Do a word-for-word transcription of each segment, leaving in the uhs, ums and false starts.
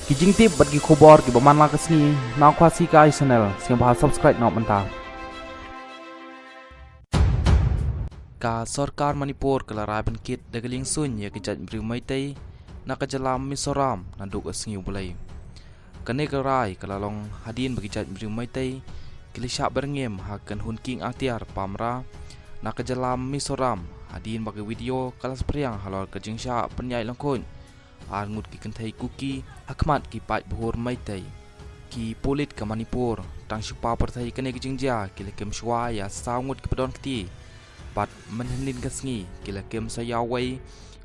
Ki jingtip bad ki khubor kiba man la ka sngi na Khasi Kai Channel, sngewbha subscribe noh mynta. Ka sorkar Manipur ka la rai ban kit da ka liengsuiñ ïa ki jaitbynriew Meitei na ka jylla Mizoram naduh ka sngi U Blei. Kane ka rai ka la long hadien ba ki jaitbynriew Meitei ki la shah byrngem ha ka kynhun kieng atiar Pamra na ka jylla Mizoram, hadien ba ka video ka la spriang halor ka jingshah pynïaid lyngkhuid ar ngut ki kynthei Kuki ha khmat ki paidbah Meitei. Ki pulit ka Manipur tang shu paw pyrthei ïa kane ka jingjia ki la kem shuwa ïa saw ngut kiba don kti, bad mynhynnin ka sngi ki la kem sa ïa uwei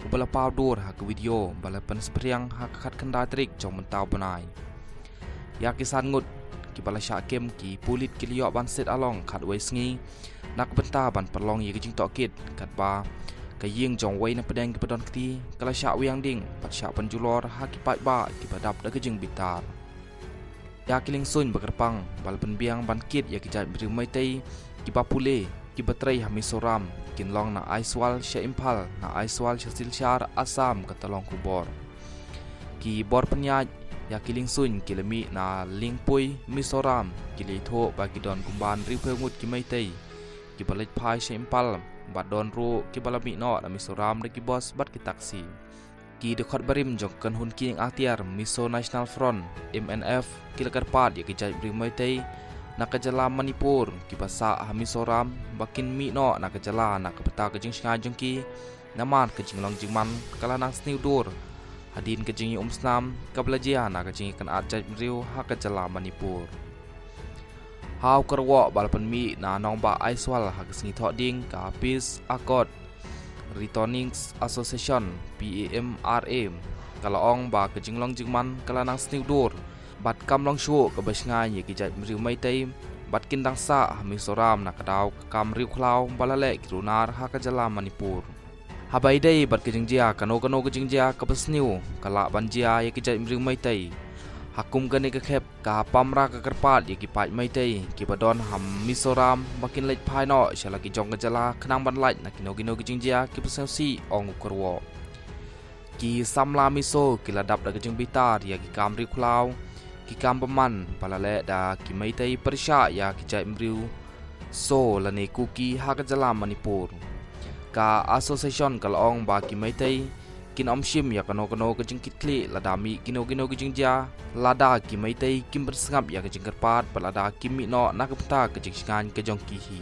uba la paw dur ha ka video ba la pynspriang ha ka khatkhyndai tarik jong mynta u bnai. Ïa ki san ngut kiba la shah kem, ki pulit ki la ïoh ban set along khatwei sngi na ka bynta ban pynlong ïa ka jingtohkit, katba ka ïing jong uwei na pdeng kiba don kti ka la shah wiang ding bad shah pynjulor ha ki paidbah kiba dap da ka jingbitar. Ïa ki liengsuiñ ba kyrpang ba la pynbiang ban kit ïa ki jaitbynriew Meitei kiba pule kiba trei ha Mizoram kin long na Aizawl sha Imphal, na Aizawl sha Silchar, Assam, ka Tolong Khubor. Ki bor pynïaid ïa ki liengsuiñ ki la mih na Lingpui, Mizoram, ki la ïathuh ba ki don kumba hynriewphew ngut ki Meitei kiba leit phai sha Imphal, bad don ruh kiba la mih noh na Mizoram da ki bos bad ki taxi. Ki dkhot barim jong ka kynhun kieng atiar Mizo National Front, M N F, ki la kyrpad ïa ki jaitbynriew Meitei na ka jylla Manipur kiba sah ha Mizoram ba kin mih noh na ka jylla na ka bynta ka jingshngaiñ jong ki, namar ka jinglong jingman ka la nang sniew dur hadien ka jingïaumsnam kaba la jia na ka jingïakynad jaitbynriew ha ka jylla Manipur. Ha u kyrwoh ba la pynmih na nongbah Aizawl ha ka sngi Thohdieng ka Peace Accord Returnees Association, P A M R A, ka la ong ba ka jinglong jingman ka la nang sniew dur bad kam long shuh kaba shngaiñ ïa ki jaitbynriew Meitei bad kin dang sah ha Mizoram na ka daw ka kam riewkhlaw ba la leh ki runar ha ka jylla Manipur. Haba ïadei bad ka jingjia, kano kano ka jingjia kaba sniew ka lah ban jia ïa ki jaitbynriew Meitei. Ha kum kane ka khep, ka Pamra ka kyrpad ïa ki paid Meitei kiba don ha Mizoram ba kin leit phai noh sha la ki jong ka jylla khnang ban lait na kino kino ki jingjia kiba sngewsih, ong u kyrwoh. Ki samla Mizo ki la dap da ka jingbitar ïa ki kam riewkhlaw, ki kam bymman ba la leh da ki Meitei pyrshah ïa ki jaitbynriew Zo lane Kuki ha ka jylla Manipur. Ka association ka la ong ba ki Meitei kin ym shim ïa kano kano ka jingkitkhlieh lada mih kino kino ki jingjia, lada ki Meitei kim pynsngap ïa ka jingkyrpad bad lada kim mih noh na ka bynta ka jingshngaiñ ka jong ki hi.